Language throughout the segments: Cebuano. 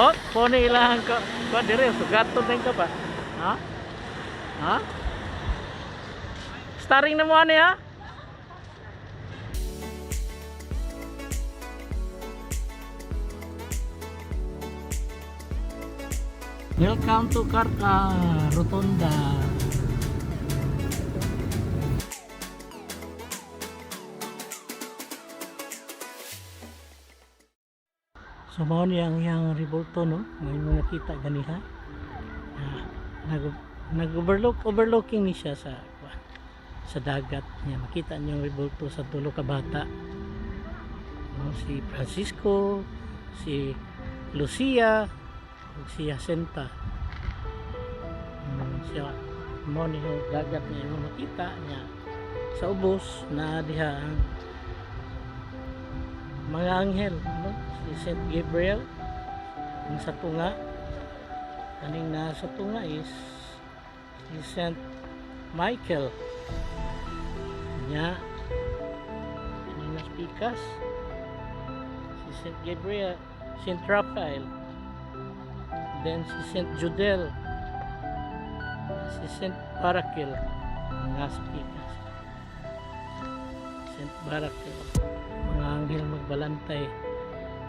Oh, poni ilang ko. Ko dire sugaton din ka ba? Ha? Ha? Starring na mo ani ha? Welcome to Karka Rotonda. So mao ni ang iyang Rebulto, no? Ngayon mo nakita ganiha. Ah, nag nag overlooking ni siya sa dagat niya. Makita niyo ang Rebulto sa tulo ka bata. No, si Francisco, si Lucia, ug si Jacinta. Siya mao ni ang dagat niya mo makita niya sa ubos na diha ang mga anghel, no? Si Saint Gabriel ang sa tunga, kaning nasa tunga is si Saint Michael nya, kaning nas pikas si Saint Gabriel, Saint Raphael, then si Saint Judel, si Saint Barakel ang nasa pikas, Saint Barakel. Mga anghel magbalantay.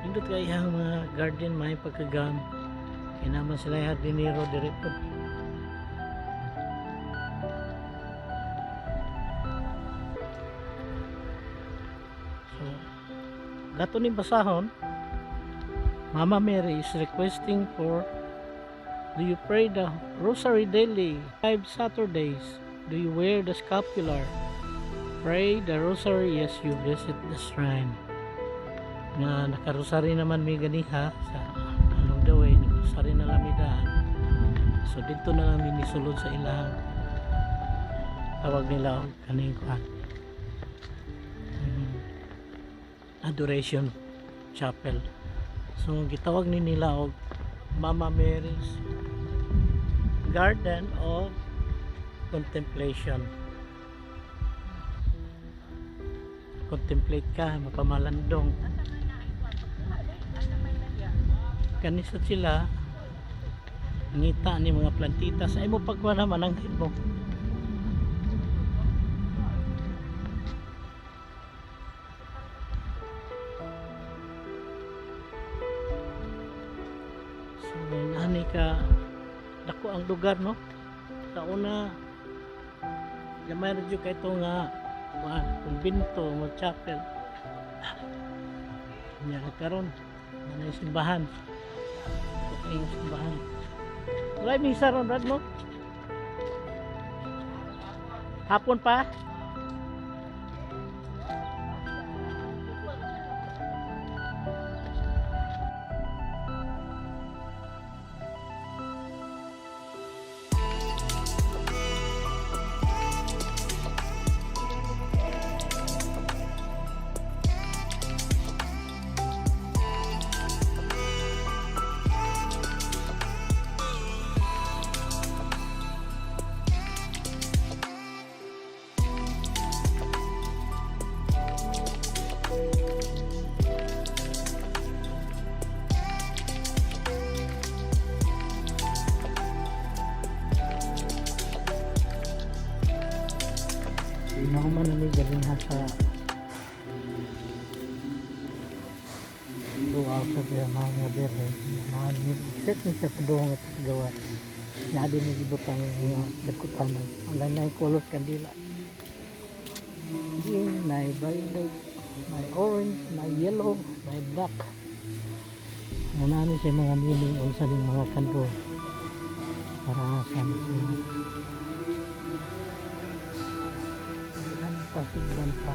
Nindot kay ang mga garden, may pagkagam kay naman sila hardinero dire pod. So gato ni basahon. Mama Mary is requesting for, do you pray the rosary daily 5 Saturdays? Do you wear the scapular? Pray the rosary as you visit the shrine. Nga nakarosary naman mi ganiha sa along the way, nagrosary na lang mi daan. So dito na lang mi nisulod sa ilang tawag nila og kaning kuan, adoration chapel. So gitawag ni nila og Mama Mary's Garden of Contemplation. Contemplate ka, mapamalandong. Kanisa sila ngita ni mga plantitas ay mo pagkuha naman ang mo. So ani ka dako ang lugar, no? Sa una gamay ra jud kay ito nga kuan, kumbinto mo, chapel nya. Karon na simbahan. Ito kayong simbahan. Wala misa ron, Brad, no? Hapon pa. Nahuman na mi galing ha sa duwa sa mga berhe. Mga set ni sa padung at gawa. Na din ni gibutang mga dagkutan. Wala na yung color kandila. Green, na violet, may orange, may yellow, may black. Ano ni siya mga meaning unsa ning mga kando para sa mga pasigban pa.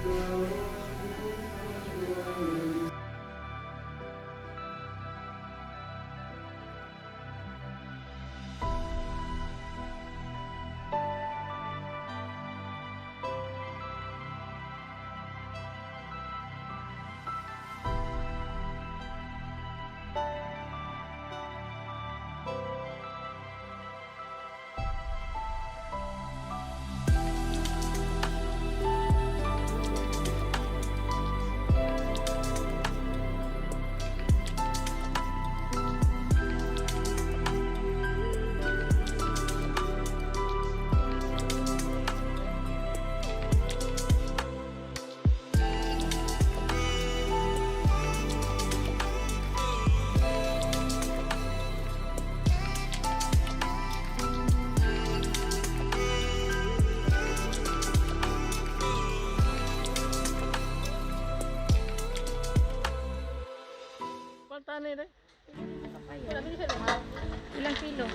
Ilang kilo?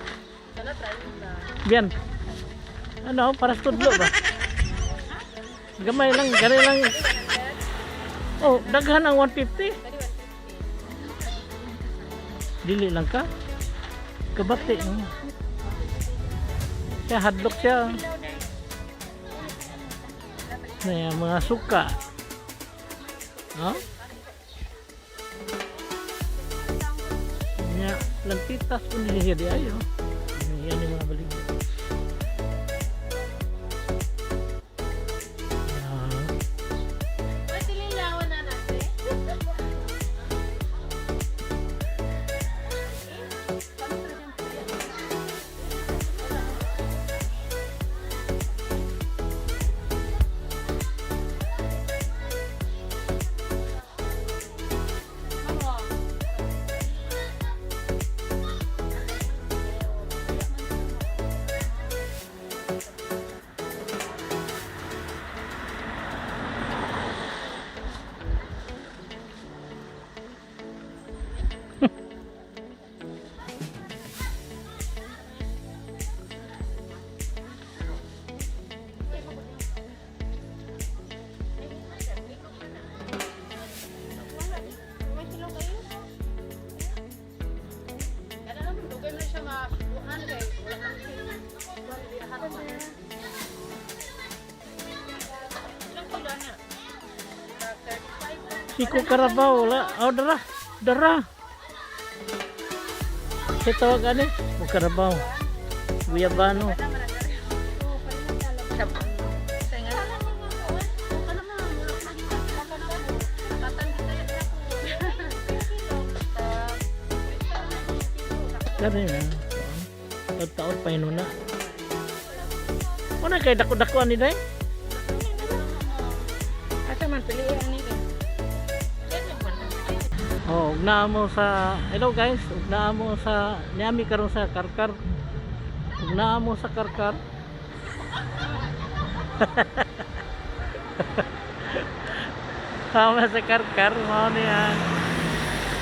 Biyan. Ano, para sa tudlo ba? Gamay lang, gani lang. Oh, daghan ang 150. Dili lang ka. Kabati. Siya hadlok siya. Na mga suka. No? Nya, plantitas po niya di ayo. Yan yung mga baligya. Yan. Pwede lilawan na natin. Siko Carabao wala. Oh, dara. Dara. Sa tawag ani? O Carabao. Guyabano. Kani na. Taon pa yun na. Wala kay dako-dako ani day. Asa man pilihan ni. Oh, ugna mo sa, hello guys, ugna mo sa niami karon sa Karkar. Ugna mo sa Karkar. Tama sa Karkar mao niya.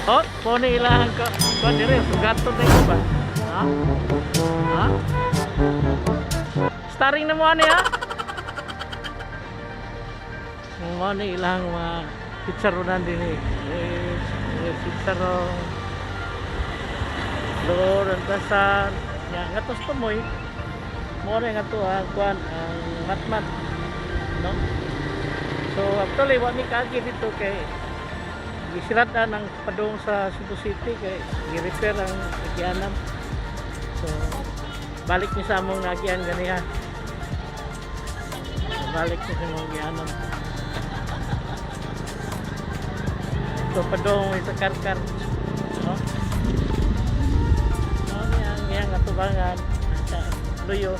Oh, po ni ilahan ko. Ko dire sugaton na ko ba? Ha? Ha? Starring na mo ani ha? Mao ni ilang mga chicharonan din eh. Eh, chicharon. Lord, ang dasal. Ya, nga tos tumoy. Mao na nga to ang kuan ang matmat. No? So actually wa mi kaagi dito kay gisiratan ang padung sa Cebu City kay gi-repair ang agianan. So balik mi sa among agian ganiha. Balik mi sa among agianan. So padung mi sa Karkar. No? Mao ni ang iyang atubangan sa Luyo.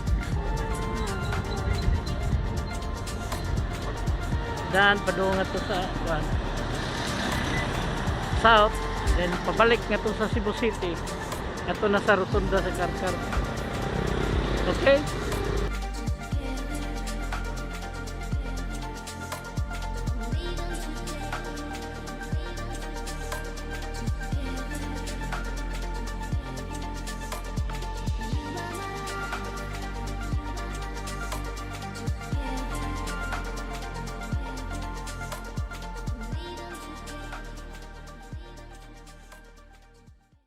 Dan padung nga to sa kuan. South, then pabalik nga to sa Cebu City. Ato na sa rotunda sa Karkar. Okay?